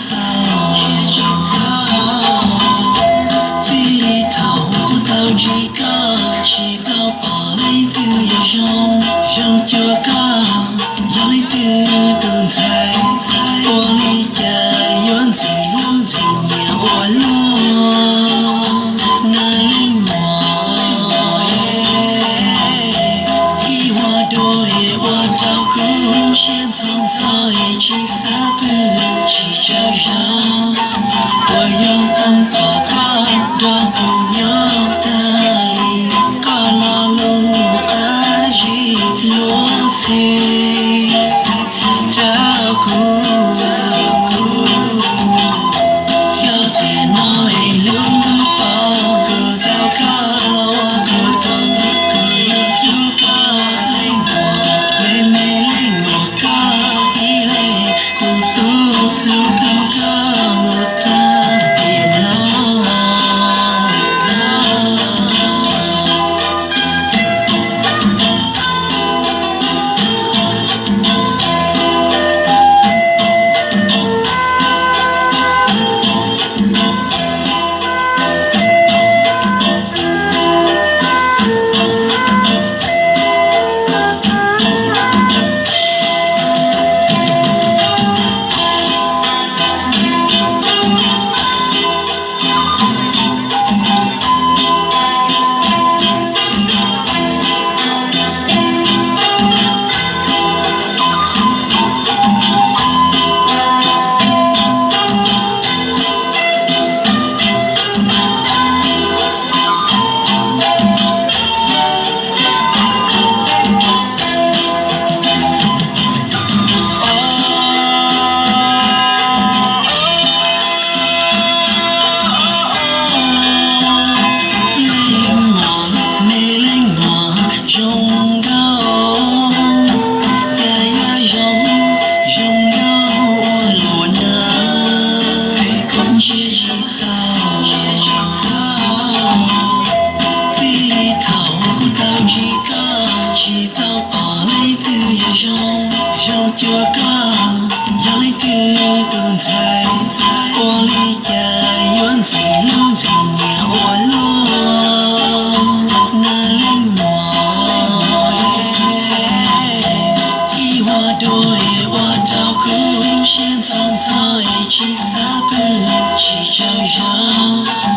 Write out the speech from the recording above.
txaus. Txij li thaum kuv tau ntsib koj, tsis tau pom leej twg zoo, zoo cuag koj, yog leej twg tus ntxhais, ua li cas yuav ntxim hlub ntxim nyiam ua luaj. Nab leej muam, ib hua dua es ua rau kuv siab ntxhov ntxhov es tsis xav pw tsis tsaug zog. Uas yog toog pom koj nrog kuv nyob tag li, koj lo lus qab zib luag ntxhi rau kuv. Yog tiam no es lub ntuj tod kuv tau koj los ua kuv tus, kuv yuav hlub koj leej muam, me me leej muam koj ib leeg, kuv hlub hlub hlub koj mus tag tiam no. Leej muam, me leej muam zoo nkauj, cas yuav zoo, zoo nkauj ua luaj na. Kuv ntsia tsis txaus, txij li thaum kuv tau ntsib koj, tsis tau pom leej twg zoo, zoo cuag koj, yog leej twg tus ntxhais, ua li cas yuav ntxim hlub ntxim nyiam ua luaj. Nab leej muam, ib hua dua es ua rau kuv siab ntxhov ntxhov es tsis xav pw tsis tsaug zog.